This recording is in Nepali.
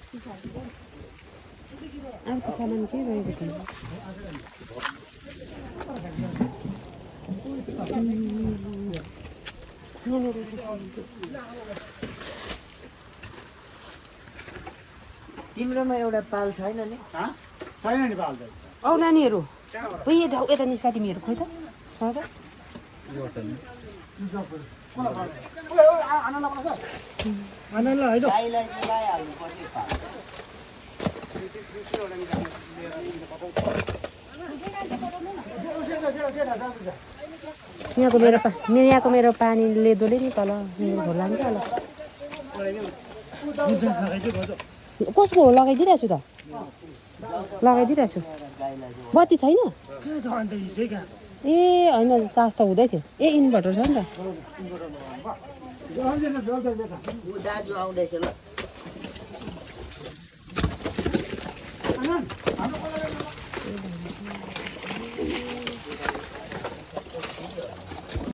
अब त सामान के रहेको छैन तिम्रोमा एउटा पाल छैन नि छैन नि पाल चाहिँ औ नानीहरू उयो जाऊ यता निस्का तिमीहरू खोइ त सर आनन्दलाई होइन गाईलाई लगाइहाल्नु पर्ने पाल यहाँको मेरो पानी लेदोले नि तल मेरो लान्छ होला कसको हो लगाइदिइरहेको छु त लगाइदिइरहेको छु बत्ती छैन किन छ अन्त यो चाहिँ कहाँ ए होइन चार्ज त हुँदै थियो ए इन्भर्टर छ नि त दाजु आउँदैछ ल